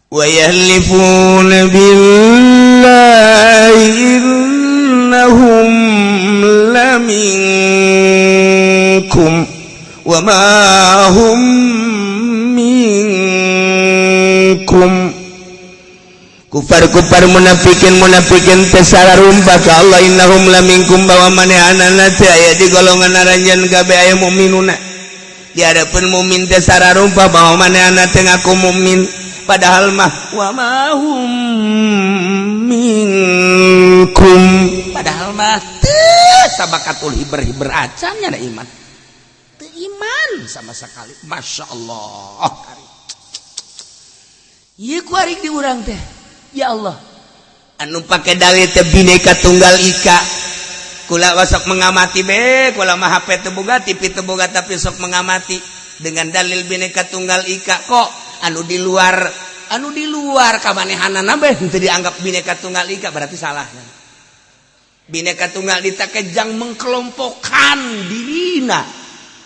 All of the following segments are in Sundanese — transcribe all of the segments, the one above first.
Wa yahlifuna billahi innahum laminkum wa ma hum minkum. Kufar-kufar munafikin munafikin teh sararumpa ka Allah innahum laminkum bahwa manehanana teh aya di golongan aranjeun kabeh aya mukminuna. Di hadapan mukmin teh sararumpa bahwa manehanana teh ngaku mukmin, padahal mah wa ma hum minkum, padahal mah teu sabakatul hiber-hiber acan nya da iman. Teu iman sama sekali. Masya Allah. Ieu ku arik di urang teh. Ya Allah, anu pake dalil teh Bhinneka Tunggal Ika. Kula sok mengamati be, kula mah HP teu boga, TV teu boga, tapi sok mengamati dengan dalil Bhinneka Tunggal Ika kok anu di luar kamanehanana be henteu dianggap Bhinneka Tunggal Ika, berarti salah. Bhinneka Tunggal Ika kejang mengkelompokkan dirina,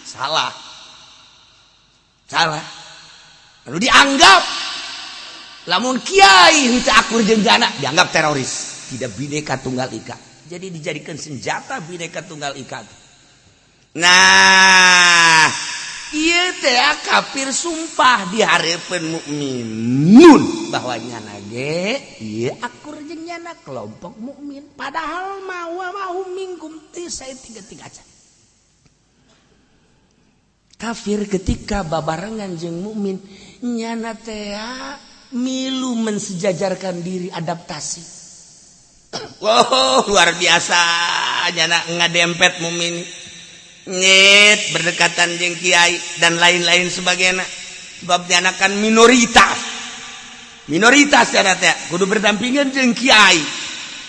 salah. Salah. Anu dianggap lamun kiai henteu akur jeung jana dianggap teroris, tidak Bhinneka Tunggal Ika. Jadi dijadikan senjata Bhinneka Tunggal Ika. Nah, ieu teh kafir sumpah di hareupeun mukminun bahwa nyana ge ieu akur jeung nyana kelompok mukmin, padahal mah wa ma hum minkum teu saeutik-eutik acan. Kafir ketika babarengan jeung mukmin nyana teh milu mensejajarkan diri, adaptasi. Wow, luar biasa nyana ngadempet mukmin nyet berdekatan jeung kiai dan lain-lain sebagainya, sebab nyana kan minoritas minoritas nyana teh kudu berdampingan jeung kiai,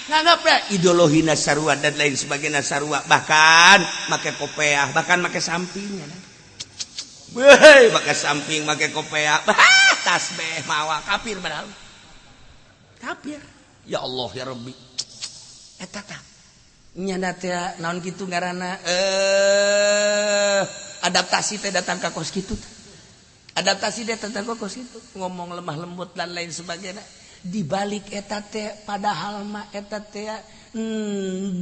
nganggap ya ideologi sarua dan lain sebagainya sarua, bahkan make kopeah, bahkan make samping, weh, make samping, make kopeah, tasbih mawa, kafir, padahal kafir. Ya Allah ya Rabbi, eta tah nyana teh naon kitu ngaranna, adaptasi teh datang ka kos kitu, adaptasi teh datang ka kos kitu, ngomong lemah lembut dan lain sebagainya. Di balik eta teh padahal mah eta teh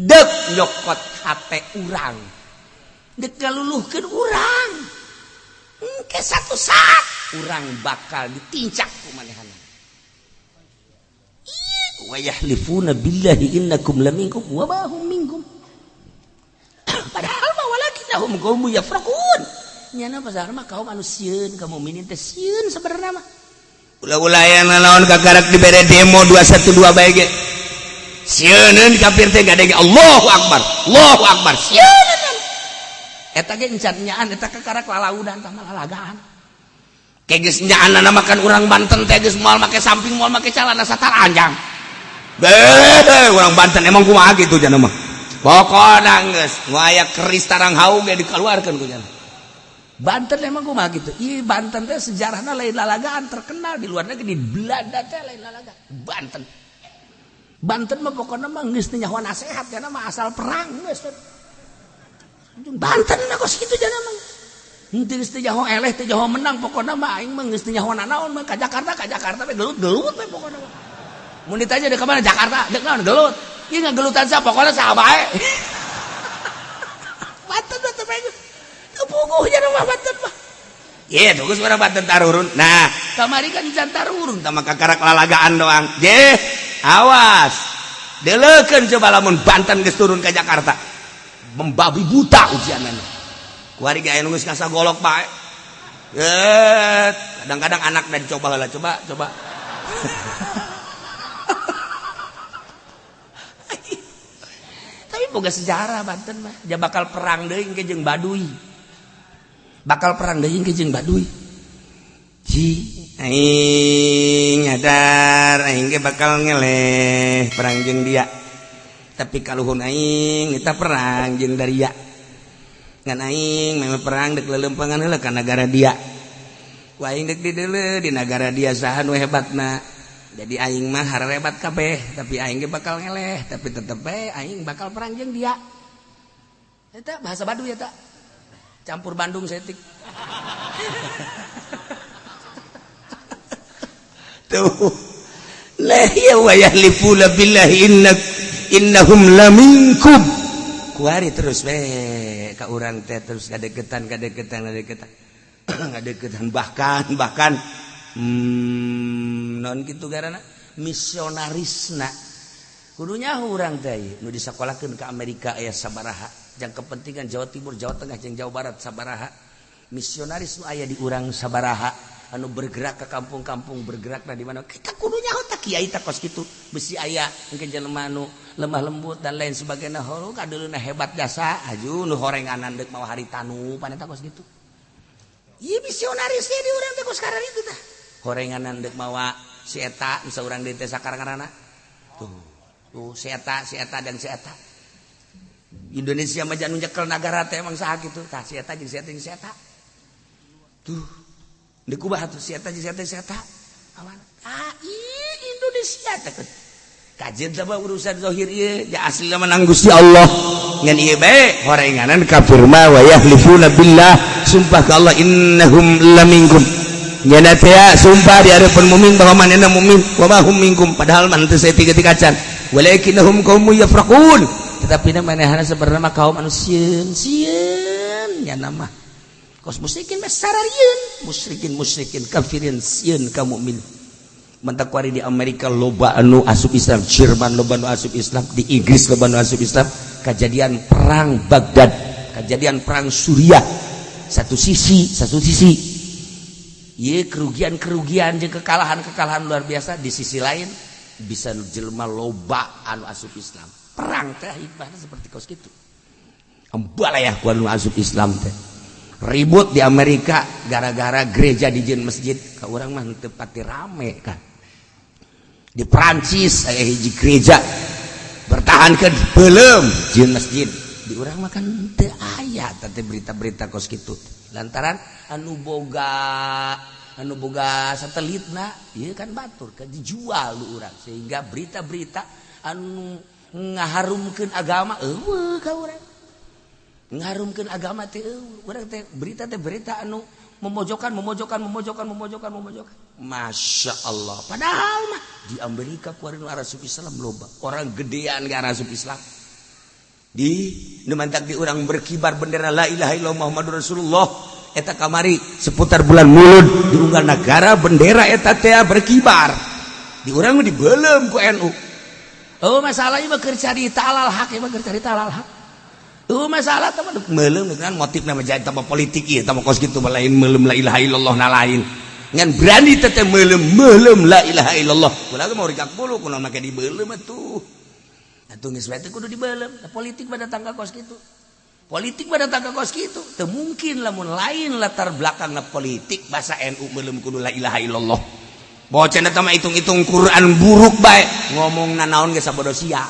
dek nyokot hate urang, dek ngaluluhkeun urang. Engke satu saat urang bakal ditincak ku manehana. Wa yahlifuna billahi innakum laminkum wa ma hum minkum, padahal mah walakinnahum qaumun yafraqun. Nyana pasar mah kaum anu sieun ka mukminin teh, sieun sebenarnya mah. Ulah-ulah aya naon kakarak dibere demo 212 bae ge sieuneun kafir teh, gadege Allahu akbar, Allahu akbar, sieuneun. Eta ge encan nyaan, eta kakarak lalaudan tah, lalagaan. Kayak geus nyaanana makan urang Banten teh geus moal make samping, moal make calana sataranjang. Beuh, urang Banten emang kumaha kitu jana mah. Pokona geus nu aya keris tarang haung ge dikeluarkeun ku jana. Banten emang kumaha kitu. Ih, Banten teh sejarahna lain lalagaan, terkenal di luar negeri, di Belanda teh lain lalagaan. Banten. Banten mah pokona mah geus teu nyaho nasehat jana mah, asal perang geus. Banten mah kos kitu jana mah. Henteu geus teu nyaho eleh, teu nyaho menang, pokona mah aing mah geus teu nyaho nanaon mah, ka Jakarta, ka Jakarta we, gelut-gelut we pokona mah. Mun ditanya dek ka mana, Jakarta, dek naon, gelut. Ieu ngagelutan sa pokona saha bae. Banten mah teu teu puguh jana mah Banten mah. Ye, tuh geus urang Banten tarurun. Nah, kamari kan can tarurun tah mah kakarak lalagaan doang. Je, awas. Deleukeun coba lamun Banten geus turun ka Jakarta. Membabi buta ujianana. Kuari ge aya nu geus ngasah golok bae. Eh, kadang-kadang anak dan coba heula, coba, coba. Tapi boga sejarah Banten mah. Dia bakal perang deui engke jeung Baduy. Bakal perang deui engke jeung Baduy. Ji, aing nyadar aing ge bakal ngeleh perang jeung dia. Tapi kaluhun aing kita perang jeung daria. Ngan aing memang perang dek lelempangan heula ka nagara dia. Ku aing dek dideuleu di nagara dia saha nu hebatna. Jadi aing mah harebat kabeh, tapi aing ge bakal ngeleh, tapi tetep bae aing bakal perang jeung dia. Eta bahasa Baduy eta. Campur Bandung setik. Tuh lah ya, wa yahlifuna billahi innahum laminkum. Kuari terus we ka urang teh, terus kadeketan, kadeketan, kadeketan, kadeketan. Bahkan bahkan non gitu karena misionarisna kudunya urang teh nu disakolahkeun ke Amerika aya sabaraha jang kepentingan Jawa Timur, Jawa Tengah jeung Jawa Barat sabaraha, misionaris nu aya di urang sabaraha, anu bergerak ke kampung-kampung, bergerak di mana kita kudunya otak kiai tak kos gitu besi aya mungkin jelema anu lemah lembut dan lain sebagainya. Horo kadeuleuna hebat jasa aju nu horenganan deuk mawa haritanu paneta kos gitu. Ieu misionarisnya di urang teh kos itu tah horenganan deuk mawa si eta bisa urang di teh sakarang tuh tuh si eta, si eta dan si eta. Indonesia mah anu nyekel nagara teh emang saha kitu tah, si eta jeung si eta jeung si eta tuh. Deuk kumaha tuh si eta jeung si eta si eta awan ah Indonesia teh kajian teh urusan zahir ieu ya, asli menang Gusti Allah. Ngan ieu bae horenganan kafir mah, wa yahlifuna billah, sumpah ka Allah, innahum laminkum, nyana teh sumpah di hadapan mukmin bahwa manehna mukmin, wa ma hum minkum, padahal man teu saeutik-eutik acan, walakinnahum qaumun yafraqun, tetapi manehna sebenarnya mah kaum anu sieun sieun. Nyana mah kos musyrikin mah sararieun, musyrikin musyrikin kafirin sieun ka mukmin. Mentak kuari di Amerika loba anu asup Islam, Jerman loba anu asup Islam, di Inggris loba anu asup Islam. Kejadian perang Baghdad, kejadian perang Suriah, satu sisi satu sisi ye kerugian-kerugian jeung kekalahan-kekalahan luar biasa, di sisi lain bisa jelema loba anu asup Islam. Perang teh hikmahnya seperti kos gitu, embalayah ku anu asup Islam teh. Ribut di Amerika gara-gara gereja dijieun masjid, ka urang mah teu pati rame kan. Di Prancis aya hiji gereja bertahan ke belum jieun masjid, di urang mah kan teu aya teh berita-berita kos kitu, lantaran anu boga satelitna ieu kan batur kan dijual lu urang, sehingga berita-berita anu ngaharumkeun agama eueuh ka urang. Ngarumkeun agama teh urang teh berita teh berita anu memojokkan, memojokkan, memojokkan, memojokkan, memojokkan. Masya Allah, padahal mah di Amerika kuari nu asup Islam loba, orang gedean gak asup Islam. Di nu mantak di urang berkibar bendera la ilaha illallah Muhammadur Rasulullah eta kamari seputar bulan Mulud di unggal negara bendera eta teh berkibar, di urang mah dibelem ku NU. Oh, masalah ieu mah keur carita alal haq, ieu mah keur carita alal haq. Oh, masalah teman melem dengan motif nama jadi tambah politik ieu, tambah kos gitu, lain melem la ilaha illallah na lain. Ngan berani teh melem melem la ilaha illallah. Kula mau rikak bulu kunaon make dibelem atuh. Atuh geus bae kudu dibelem. Politik pada tangga kos gitu. Politik pada tangga kos gitu. Teu mungkin lamun lain latar belakangna politik bahasa NU melem kudu la ilaha illallah. Bocah eta mah hitung-hitung Quran buruk bae ngomong nanaon ge sabodo sia.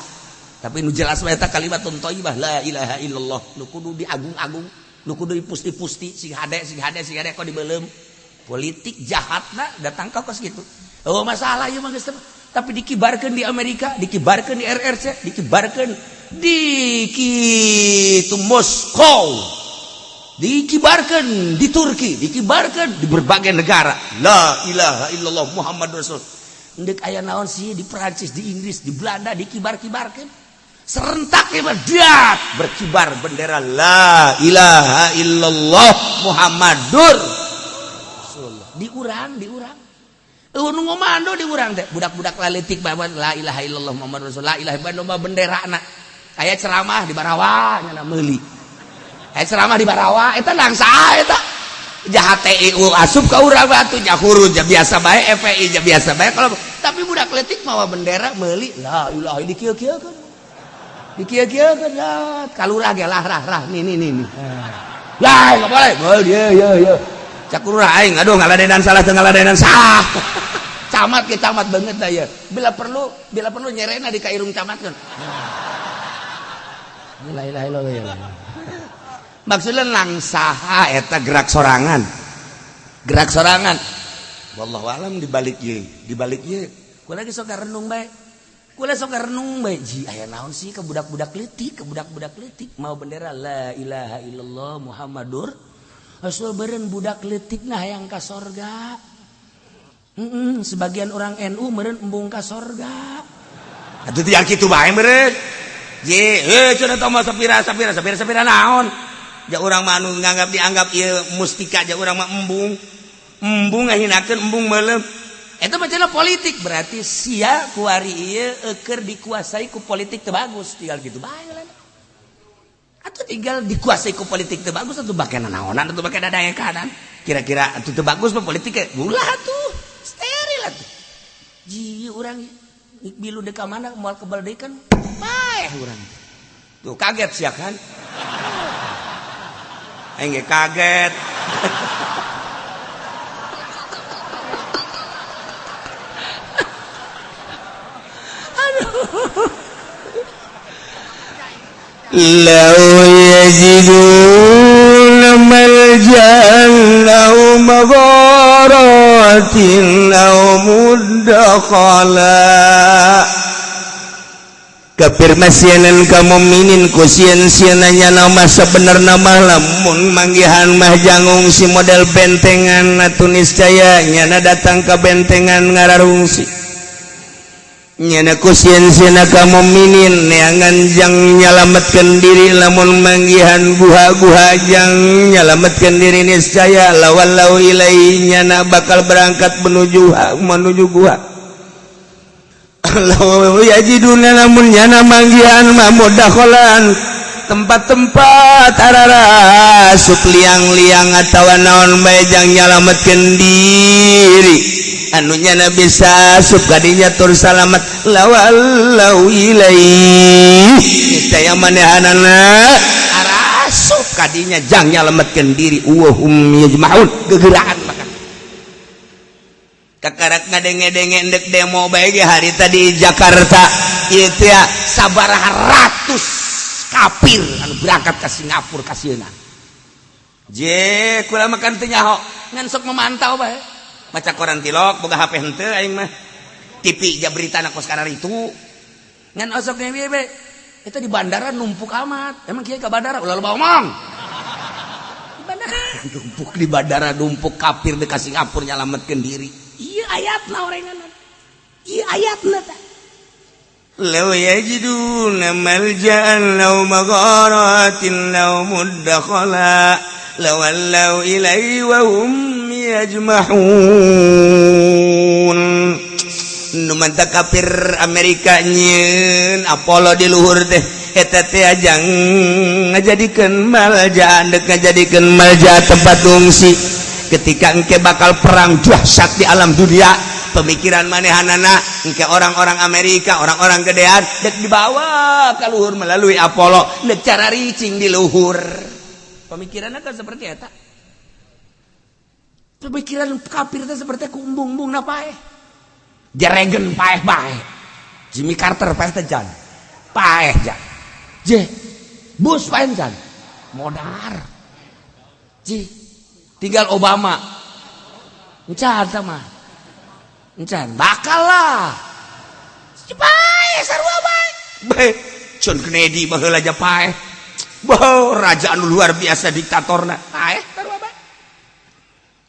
Tapi nu jelas mah eta kalimatun thayyibah la ilaha illallah nu kudu diagung-agung, nu kudu dipusti-pusti sing hade, sing hade, sing hade kok dibelem. Politik jahatna datang ka kos gitu. Oh, masalah ieu mah geus, tapi dikibarkeun di Amerika, dikibarkeun di RRC, dikibarkeun di kitu Moskow, dikibarkan di Turki, dikibarkan di berbagai negara la ilaha illallah Muhammad Rasul. Ndek aya naon sih di Perancis, di Inggris, di Belanda dikibar-kibarkan serentak ya, berkibar bendera la ilaha illallah Muhammadur Rasulullah. Di urang, di urang nu ngomando di urang teh budak-budak laletik bawa la ilaha illallah Muhammad Rasul, la ilaha illallah bendera na. Aya ceramah di Barawa nya meuli, aya ceramah di Barawa eta langsa eta jahat TIU asup ka urang batu nya huruf ja biasa bae, FPI ja biasa bae kalau, tapi budak letik mawa bendera meuli la ilaha di kieu-kieu kan, di kieu-kieu kan ya kalurah ge lah rah rah nih nih nih nih lah, enggak boleh boleh ya ya ya cak lurah aing, aduh, ngaladenan salah teu ngaladenan salah. Camat ke camat banget dah ya, bila perlu, bila perlu nyerena di kairung camat kan. La ilaha illallah, maksudnya langsaha eta gerak sorangan, gerak sorangan. Wallahu alam di balik ye, di balik ye. Kula lagi sok renung bae, kula sok renung bae ji, aya naon sih ke budak-budak leutik, ke budak-budak leutik mau bendera la ilaha illallah Muhammadur Rasul, beureun budak leutik nah yang ka sorga. Sebagian orang NU meureun embung ka sorga. Atuh tinggal kitu bae meureun. Je, eh cenah tah mah sapira sapira sapira sapira naon? Ja urang mah anu nganggap dianggap ieu mustika, ja urang mah embung. Embung ngahinakeun, embung meuleum. Eta mah cenah politik, berarti sia kuari ieu keur dikuasai ku politik teu bagus, tinggal gitu bae lah. Atau tinggal dikuasai ku politik teu bagus atuh bake naonan atuh bake dadaekanan. Kira-kira atuh teu bagus mah politik ulah atuh. Steril atuh. Ji urang bilu dek ka mana moal kebal deui kan paeh urang. Tuh kaget sia kan? Aing ge kaget. Lau yajiduna malja'an aw magharatin aw mudakhala. Kafir masienan ka mukminin ku sieun-sieunna nama sebenarna mah lamun manggihan mah jangungsi model bentengan atuh niscaya nyana datang ka bentengan ngararungsi. Nyana ku sieun-sieunna ka mukminin neangan jang nyalametkeun diri lamun manggihan guha-guha jang nyalametkeun diri niscaya lawallau ilaihi nyana bakal berangkat menuju menuju guha. Law yajiduna lamun nyana manggihan mah mudakhalan tempat-tempat ararasup liang-liang atawa naon bae jang nyalametkeun diri anu nyana bisa asup kadinya tur salamet lawallau ilaihi niscaya manehanana arasup kadinya jang nyalametkeun diri wa hum yajma'un gegeraan maka kakarak ngadenge-denge endek demo bae ge hari tadi Jakarta ieu teh sabaraha ratus kafir anu berangkat ke Singapura ka sieuna. Je kula makan teu nyaho ngan sok memantau bae maca koran tilok boga HP henteu aing mah TV ja beritana kos karar itu ngan osok ge bae eta di bandara numpuk amat emang kieu ka bandara ulah loba omong di bandara numpuk di bandara numpuk kafir deuk ka Singapura nyalametkeun diri. Iya ayatna orengan. Iya ayatna tah. Law yajiduna malja'an law magharatin law mudakhala lawallaw ilaihi wa hum yajma'un. Nu mantap kafir Amerika nyieun Apollo di luhur teh eta teh ajang ngajadikeun malja'an deuk ngajadikeun malja tempat ungsi. Ketika engke bakal perang dahsyat di alam dunia pemikiran manehanana engke orang-orang Amerika orang-orang gedean dek dibawa ke luhur melalui Apollo dek cara ricing di luhur pemikirannya kan seperti eta pemikiran kafir teh seperti kumbung-bumbung na paeh Reagan paeh bae Jimmy Carter paeh teh jan paeh jan je Bush paeh jan modar ji tinggal Obama encan sama encan bakal lah paeh sarua bae bae John Kennedy baheula aja paeh beuh raja anu luar biasa diktatorna paeh sarua bae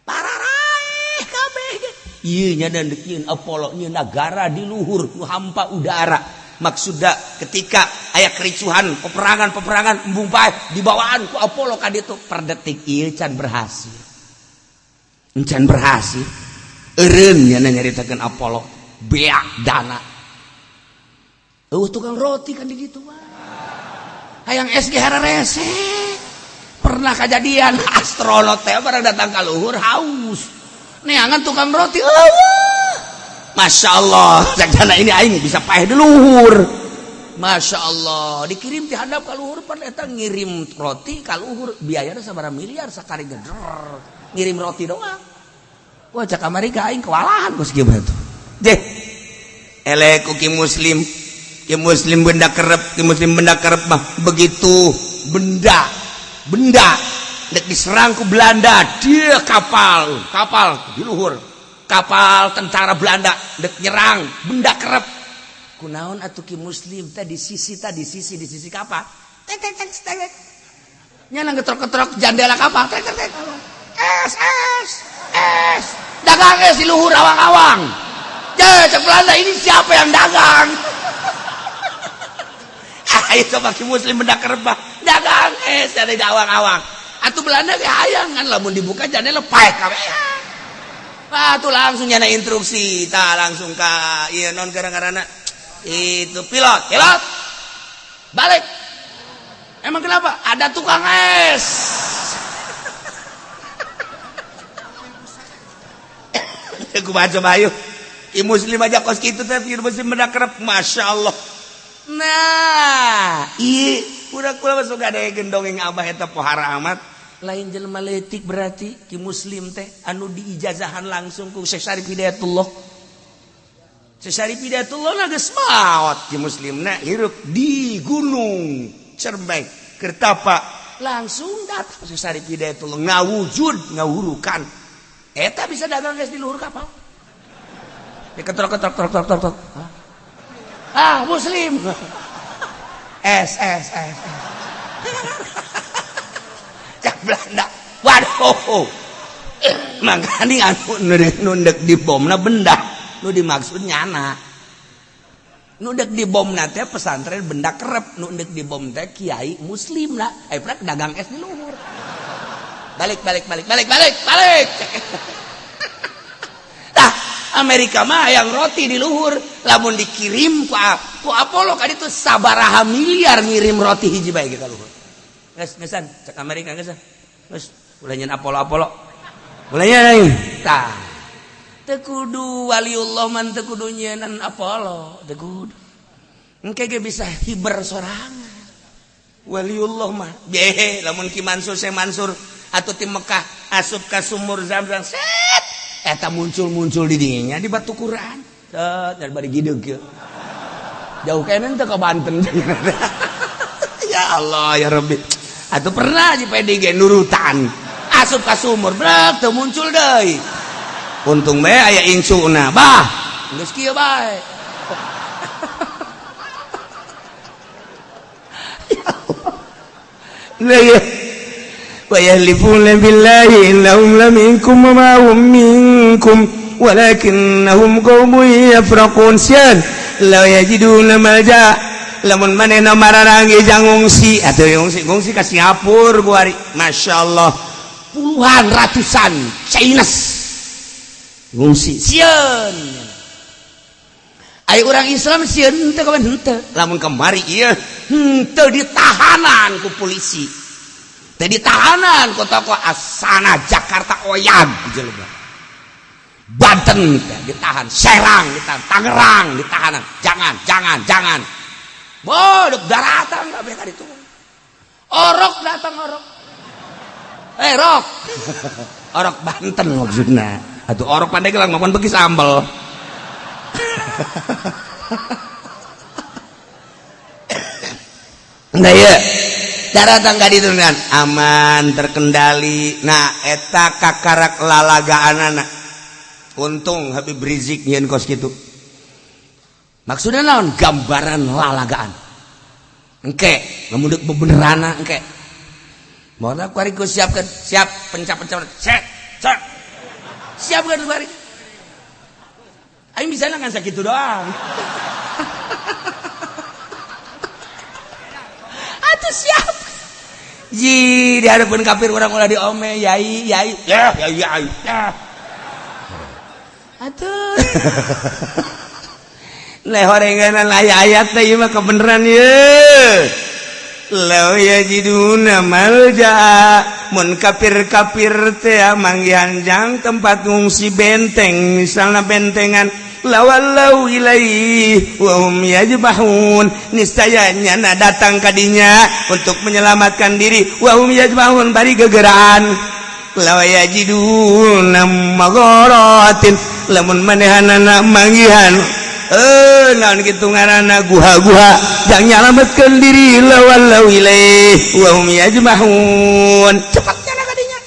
pararaeh kabeh ieu nya dan deuk nyieun Apollo nyieun nagara di luhur nu hampa udara maksudna ketika aya kericuhan peperangan-peperangan embung paeh dibawaan ku Apollo ka ditu per detik ieu can berhasil encan berhasil eureun nya nyaritakeun Apollo beak dana eueuh tukang roti kan di ditu mah hayang SG hararese pernah kejadian astronot teh barang datang ka luhur haus neangan tukang roti eueuh Masya Allah cak ini aing bisa paeh di luhur Masya Allah dikirim ti handap ka luhur pan eta ngirim roti ka luhur biayana sabaraha miliar sakali geder ngirim roti doang wah cak Amerika aing kewalahan kos kieu tuh deh elek ku ki muslim benda kerep ki muslim benda kerep mah begitu benda benda dek diserang ku Belanda dia kapal kapal di luhur kapal tentara Belanda dek nyerang benda kerep kunaon atuh ki muslim teh di sisi tadi sisi di sisi kapal tek tek tek tek nyana ngetrok-ngetrok jendela kapal tek tek tek es es es Dagang es di luhur awang-awang. Ya, cek Belanda, ini siapa yang dagang? Ayo coba ki muslim benda kerebah dagang es dari awang-awang. Atuh Belanda ge hayang kan, lamun dibuka jandela paeh kabeh. Ah, tuh langsung nyana instruksi, tah langsung ka ieu non gara-garana itu pilot, pilot balik. Emang kenapa? Ada tukang es. Aku baca bayu. I muslim aja kos kitu teh muslim benda kerep, masya Allah. Nah, iya, udah kula masuk ada gendong yang abah eta pohara amat. Lain jelema leutik berarti ki muslim teh anu diijazahan langsung ku Syekh Syarif Hidayatullah. Syekh Syarif Hidayatullah na geus maot, ki muslimna hirup di Gunung Cermai Kertapa, langsung datang Syekh Syarif Hidayatullah ngawujud ngawurukan eta bisa dagang geus di luhur kapal. Diketrok ketrok trok trok trok trok. Ah, muslim. S S S. Cak Belanda. Waduh. Makanya anu nundek di bomna benda nu dimaksud nyana. Nu dek di bom teh pesantren benda kerep, nu dek di bom teh kiai muslim lah. Eh, prak dagang es di luhur. Balik balik balik balik balik balik. Tah, Amerika mah yang roti di luhur, lamun dikirim ku Apollo kan itu sabaraha miliar ngirim roti hiji bae ka luhur. Geus geusan cek Amerika geus. Geus ulah nyen Apollo Apollo. Ulah nyen tah. Teu kudu waliullah man teu kudu nyieun Apollo, teu kudu. Engke ge bisa hiber sorangan. Waliullah mah behe lamun Ki Mansur Syekh Mansur atau ti Mekah asup ka sumur Zamzam set eta muncul-muncul di dinginnya di batu Quran. Set dari bari gideug kieu. Jauh kene teh ka Banten. Ya Allah ya Rabbi. Atuh pernah di PDG nurutan asup ka sumur brek teu muncul deui. Untung bae aya incuna bah geus kieu bae. La ya wa yahlifuna billahi innahum laminkum wa ma hum minkum walakinnahum qaumun yafraqun. Syan la yajiduna malja lamun manehna mararangi jang ngungsi atuh ngungsi ngungsi ka Singapura kuari. Masyaallah puluhan ratusan Chinese ngungsi sieun. Ai urang Islam sieun teu kawan henteu lamun kamari ieu henteu ditahanan ku polisi teu ditahanan ku tokoh asana Jakarta oyag jelema Banten ditahan, Serang ditahan, Tangerang ditahanan, jangan jangan jangan bodoh daratan kabeh ka ditu. Orok datang orok. Eh rok. Orok Banten maksudna. Atuh orok Pandeglang makan begi sambel. Nah ya, daratan ka ditu kan aman terkendali. Nah eta kakarak lalagaanana. Untung Habib Rizik nyieun kos kitu. Maksudnya naon? Gambaran lalagaan. Engke, lamun deuk bebenerana engke. Moal kuari ku siapkeun, siap pencap-pencap. Set, set. Siapkeun kuari. Aing bisa ngan sakitu doang. Atuh siap. Ji, di hadapan kafir urang ulah diome, yai, yai. Ya, yai, yai. Ya. Atuh. Lehorenganan ayat-ayat teh ieu mah kebeneran ye. Law yajiduna malja mun kafir-kafir teh manggihan jang tempat ngungsi benteng misalna bentengan lawallau ilaihi wa hum yajbahun niscaya nyana datang kadinya untuk menyelamatkan diri wa hum yajbahun bari gegeraan law yajiduna magharatin lamun manehanana manggihan naon kitu ngaranna guha-guha jang nyalametkeun diri lawallau ilaihi wa hum yajmahun cepat nyana kadinya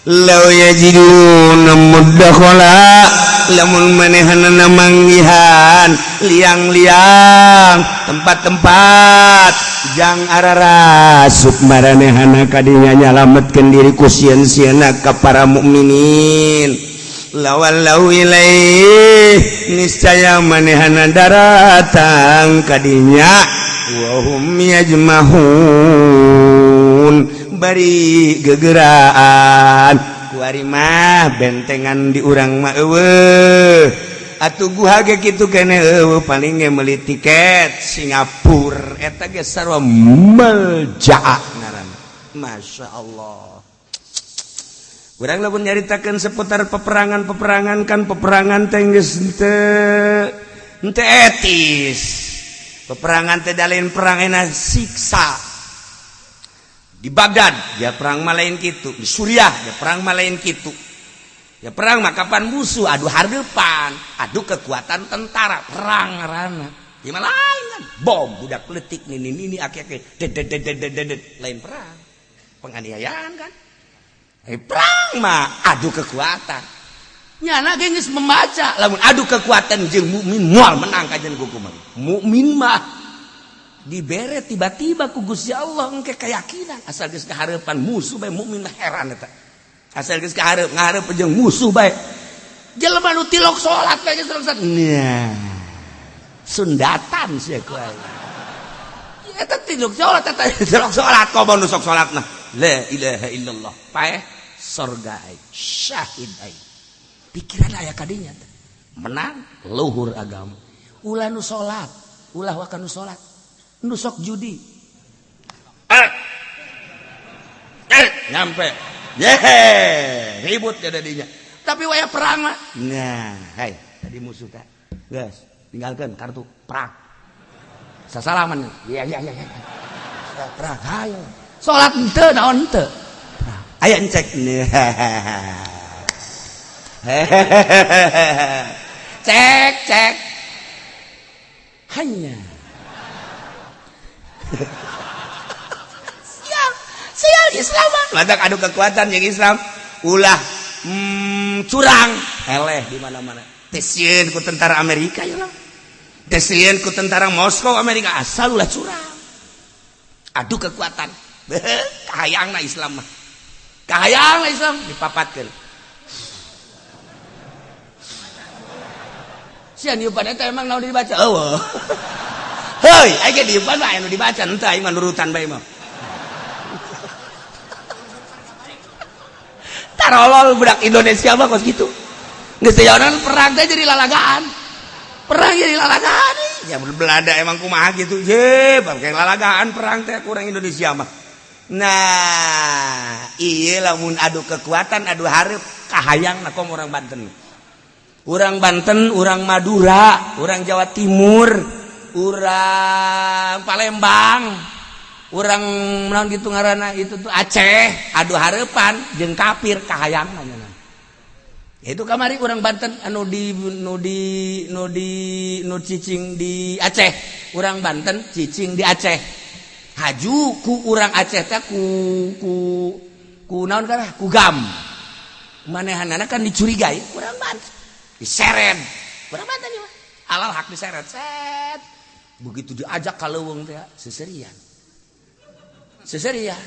law yajiduna mudakhala lamun manehanana manggihan liang-liang tempat-tempat jang ararasup maranehana kadinya nyalametkeun diri ku sieun-sieunna ka para mukminin. Lawallau ilaih, niscaya manehana daratang kadinya, wahum yajmahun, bari gegeraan. Kuari mah bentengan di urang mah euweuh atuh, guha ge kitu kene euweuh, paling ge meuli tiket Singapura, eta ge sarua meljaa ngaranna. Masya Allah. Urang lamun nyaritakeun seputar peperangan-peperangan kan, peperangan teh geus henteu henteu etis. Peperangan teh lain perang enak siksa. Di Baghdad ya perang mah lain kitu, di Suriah ya perang mah lain kitu. Ya perang mah kapan musuh adu hareupan, adu kekuatan tentara, perang ngaranna. Ya mah lain kan, bom budak letik nini nini aki-aki ded ded ded ded ded, lain perang. Penganiayaan kan. Eh, perang mah adu kekuatan. Nyana ge geus membaca lamun adu kekuatan jeung mukmin moal menang kajian ku kumaha. Mukmin mah dibere tiba-tiba ku Gusti Allah engke keyakinan asal geus kahareupan musuh bae, mukmin mah heran eta. Asal geus kahareup ngahareup jeung musuh bae. Jelema nu tilok salat bae geus salat. Nah. Sundatan sia ku aing. Eta tilok salat, eta tilok salat komo nu sok salatna. La ilaha illallah. Paeh sorga aing, syahid aing. Pikiran aya kadinya teh. Menang luhur agama. Ulah nu salat, ulah waka nu salat. Nu sok judi. Eh. Eh, nyampe. Yehe, ribut ya dadinya. Tapi waya perang mah. Nah, hai, tadi musuh teh. Geus, tinggalkan kartu perang. Sasalaman. Iya. Perang, hayo. Salat henteu naon henteu. Perang. Aya encek. Cek, cek. Hanya. Sial, sial Islam mah. Lantak adu kekuatan yang Islam ulah curang eleh di mana-mana. Teu sieun ku tentara Amerika ya lah. Teu sieun ku tentara Moskow Amerika asal ulah curang. Adu kekuatan. Kahayangna Islam mah. Kahayangna Islam dipapatkeun. Sia niupan eta emang naon dibaca? Eueuh. Heuy, aing ge dieupan mah aya nu dibaca henteu, aing mah nurutan bae mah. Tarolol budak Indonesia mah kos kitu. Geus teh perang teh jadi lalagaan. Perang jadi lalagaan. Ya Belanda emang kumaha gitu. Ye, bangke lalagaan perang teh kurang Indonesia mah. Nah, iya lamun adu kekuatan, adu hareup kahayang kom orang Banten. Orang Banten, orang Madura, orang Jawa Timur, orang Palembang, orang naon gitu ngaranna itu tuh Aceh, adu hareupan jeung kafir kahayangna nya. Itu kamari orang Banten anu di nu di nu di nu cicing di Aceh, orang Banten cicing di Aceh. Haju ku urang Aceh teh ku ku ku naon kana ku gam. Manehanana kan dicurigai urang Banten. Diseret. Urang Banten ieu mah. Alal hak diseret. Set. Begitu diajak ka leuweung teh seserian. Seserian.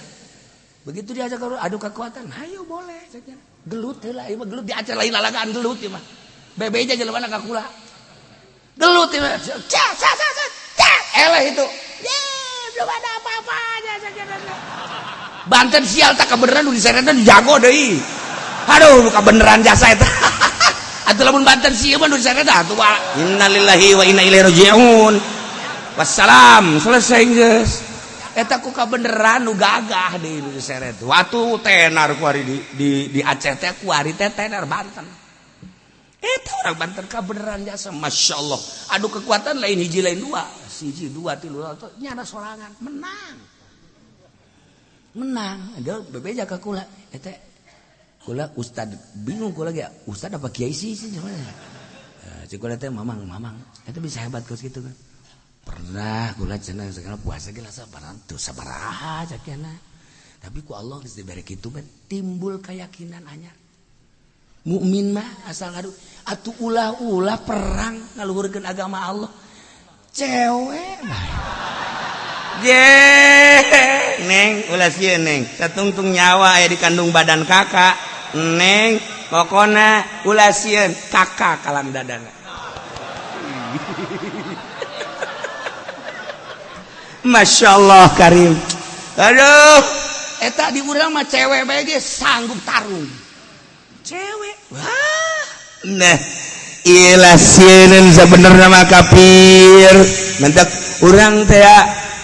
Begitu diajak ke adu kekuatan, hayo boleh cenah. Gelut heula ieu mah, gelut di Aceh lain lalagaan gelut ieu mah. Bebe aja jelema ka kula. Gelut ieu mah. Ca ca ca ca. Eleh itu. Ye, belum ada apa-apanya. Banten sial tak kebeneran nu diseretna jago deui. Aduh, nu kabeneran jasa eta. Atuh lamun Banten sieun mah nu diseretna atuh innalillahi wa inna ilaihi raji'un. Wassalam, selesai geus. Eta ku kabeneran nu gagah deui nu diseret. Waktu tenar ku ari di Aceh teh ku ari teh tenar Banten. Eta orang Banten kabeneran jasa, Masya Allah. Adu kekuatan lain hiji lain dua, siji dua tilu nyana sorangan menang. Menang. Ada bebeja ka kula. Eta kula ustad bingung kula ge, ustad apa kiai sih sih cik kula teh mamang mamang. Eta bisa hebat kos gitu kan. Pernah kula cenah segala puasa ge sabaran tuh sabaraha cakena. Tapi ku Allah geus dibere kitu mah timbul keyakinan anyar. Mukmin mah asal ngadu atuh ulah-ulah perang ngaluhurkeun agama Allah. Cewek mah. Ye, neng ulah sieun neng. Satungtung nyawa aya di kandung badan kakak. Neng Pokona ulah sieun kakak kalang dadana. Masya Allah karim. Aduh, eta di urang mah cewek bae ge sanggup tarung. Cewek. Wah. Nah, ilah sieun sabenerna mah kafir. Mentak urang teh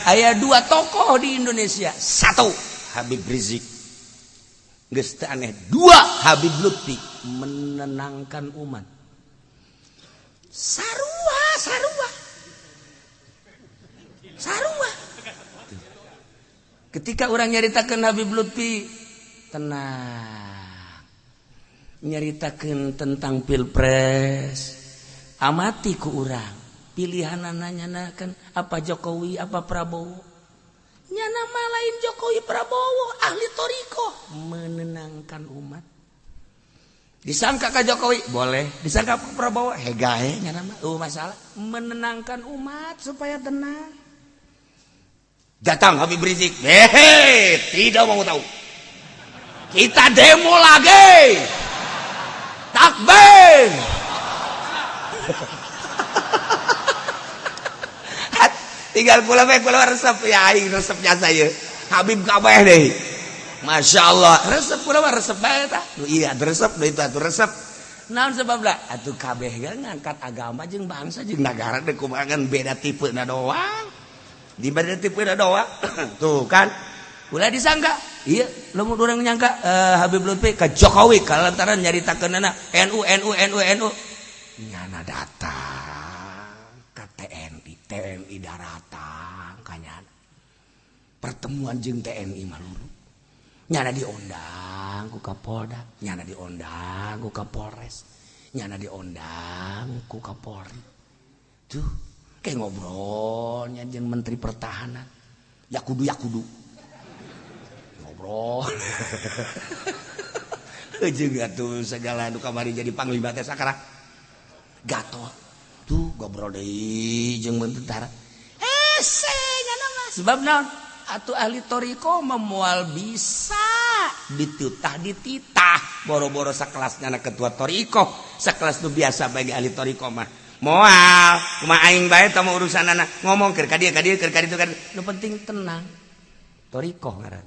aya dua tokoh di Indonesia. Satu, Habib Rizik. Geus teu aneh. Dua, Habib Lutfi menenangkan umat. Sarua, sarua. Sarua. Ketika orang nyaritakeun Habib Lutfi tenang. Nyaritakeun tentang pilpres, amati ku urang. Pilihanana nyana kan apa Jokowi apa Prabowo. Nyana mah lain Jokowi Prabowo, ahli thoriqoh menenangkan umat. Disangka ka Jokowi boleh, disangka ka Prabowo hegae nyana mah eueuh masalah menenangkan umat supaya tenang. Datang Habib Rizik, hehe, tidak mau tahu. Kita demo lagi. Takbir. Tinggal kula bae kula resep ya aing resepnya saya. Habib kabeh deui. Masya Allah, resep kula mah resep bae tah. Nu iya resep, nu itu atuh resep. Naon sebabna? Atuh kabeh ge ngangkat agama jeung bangsa jeung nagara deuk kumaha beda tipe na doang. Di beda tipe na doang. Tuh kan. Ulah disangka. Iya, lamun urang nyangka Habib Lutfi ka Jokowi kalantaran nyaritakeunana NU NU NU NU. Nyana datang ka TNI, TNI daratang ka nyana. Pertemuan jeung TNI maluru. Nyana diondang ku Kapolda, nyana diondang ku Kapolres, nyana diondang ku Kapolri. Tuh, kayak ngobrolnya jeung Menteri Pertahanan. Ya kudu ya kudu. Ngobrol. Jeung atuh segala nu kamari jadi panglima teh sakara. Gatot. Tuh ngobrol deui jeung tentara. Hese nyana mah. Sebab naon? Atuh ahli thoriqoh mah moal bisa ditutah dititah boro-boro sakelasnya anak ketua thoriqoh sakelas nu biasa bagi ahli thoriqoh mah moal kumaha aing bae tah mah urusanana ngomong keur ka dieu ka dieu keur ka ditu ka dieu nu penting tenang thoriqoh ngaran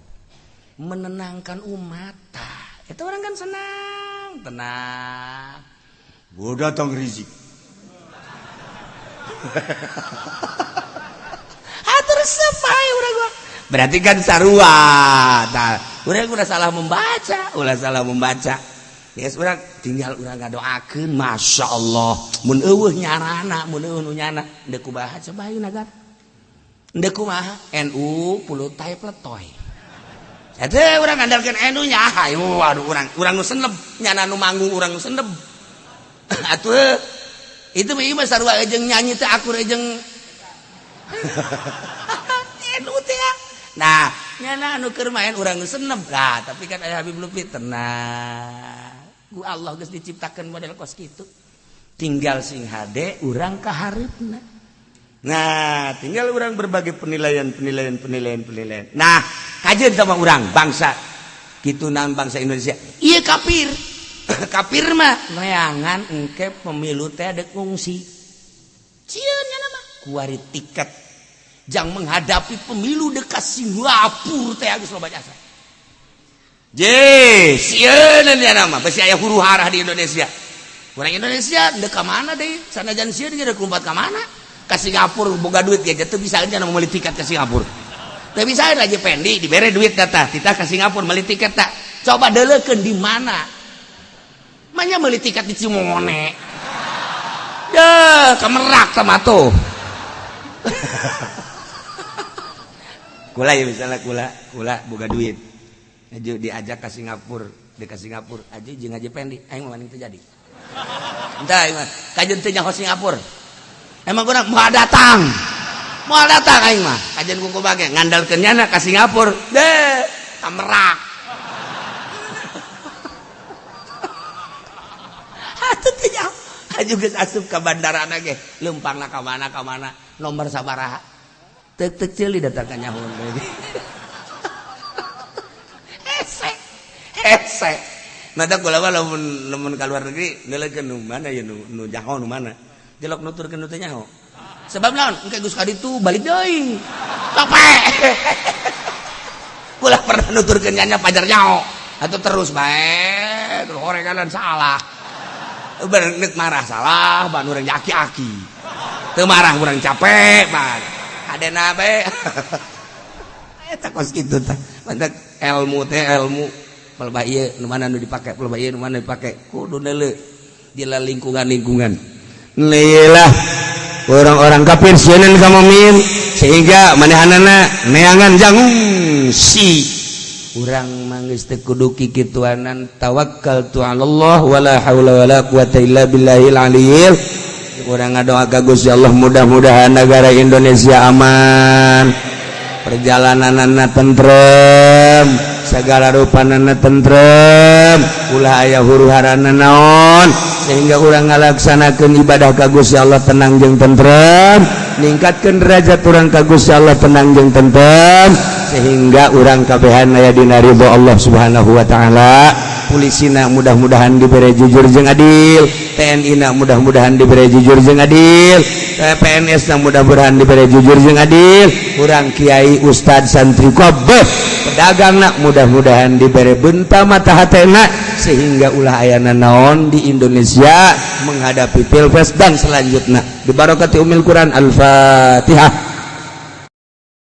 menenangkan umat tah eta orang kan senang tenang gua datang Rizik atur sepai urang gua berarti kan sarua tah urang udah salah membaca ulah salah membaca geus urang tinggal urang ngadoakeun Masya Allah mun eueuh nyarana mun eueuh nu nyana deuk kumaha coba ayeuna nagara deuk kumaha NU pulutai pletoy eta urang ngandalkeun NU nya hayu waduh urang urang nu seneb nyana nu manggung urang nu seneb atuh itu mah ieu mah sarua jeung nyanyi teh akur jeung NU teh. Nah, nyana anu keur main urang nu seneb. Nah, tapi kan aya Habib Lutfi tenang. Ku Allah geus diciptakeun model kos kitu. Tinggal sing hade urang ka hareupna. Nah, tinggal urang berbagai penilaian penilaian penilaian penilaian. Nah, kajeun sama urang bangsa kitu naon bangsa Indonesia. Ieu kafir. Kafir mah neangan engke pemilu teh deuk ngungsi. Cieun nyana mah kuari tiket jang menghadapi pemilu dekat Singapura teh geus loba jasa. Je, sieun nya mah besi aya huru hara di Indonesia. Urang Indonesia deuk ka mana deui? Sanajan sieun ge deuk lompat ka mana? Ka Singapura boga duit ge teu bisa nya meuli tiket ke Singapura. Teu bisa lagi Pendi dibere duit data, kita ke Singapura meuli tiket tak. Coba deuleukeun di mana? Manya meuli tiket di Cimone. Deh, ka Merak sama tuh. Kula ya misalnya kula, kula boga duit. Aju diajak ke Singapura, di ke Singapura, aja jeung Haji Pendi, aing mah teu jadi. Entah aing mah, kajeun teu nyaho Singapura. Emang kurang moal datang. Moal datang aing mah, kajeun ku kubage ngandalkeun nyana ka Singapura. Deh, ka Merak. Atuh teu nyaho. Aju geus asup ka bandara ge, leumpangna ka mana nomor sabaraha. Tek-tek ceuli datang ka nyahun deui. Hese. Hese. Mata kula mah lamun lamun ka luar negeri neuleukeun nu mana ya, nu nu nyaho nu mana. Jelok nuturkeun nu teu nyaho. Sebab naon? Engke geus ka ditu balik deui. Capek. Kula pernah nuturkeun nya pajar nyaho. Atau terus bae, terus horenganan salah. Bener marah salah, ban urang aki-aki. Teu marah urang capek, ban. Adena bae. Eta kos kitu tah. Mantak ilmu teh ilmu pelba ieu nu mana nu dipake, pelba ieu nu mana dipake, kudu neuleu di lingkungan-lingkungan. Lah, orang-orang kafir sieun ka mukmin sehingga manehanana neangan jangung si urang mah geus teu kudu kikituanan. Tawakkaltu 'alallah, wala haula wala quwata illa billahil aliyil. Urang ngadoa ka Gusti Allah, mudah-mudahan negara Indonesia aman, perjalananana tentrem, segala rupanana tentrem, ulah aya huru harana naon, sehingga urang ngalaksanakeun ibadah ka Gusti Allah tenang jeung tentrem, ningkatkeun derajat urang ka Gusti Allah tenang jeung tentrem, sehingga urang kabehan aya dina ridho Allah Subhanahu wa taala. Polisina mudah-mudahan diberi jujur jeung adil, TNI na mudah-mudahan diberi jujur jeung adil, PNS na mudah-mudahan diberi jujur jeung adil, urang kiai, ustad, santri kabeh, pedagang nak mudah-mudahan diberi benta mata hatena, sehingga ulah ayana naon di Indonesia menghadapi pilpres dan selanjutnya. Dibarokati umil Quran. Al-Fatihah.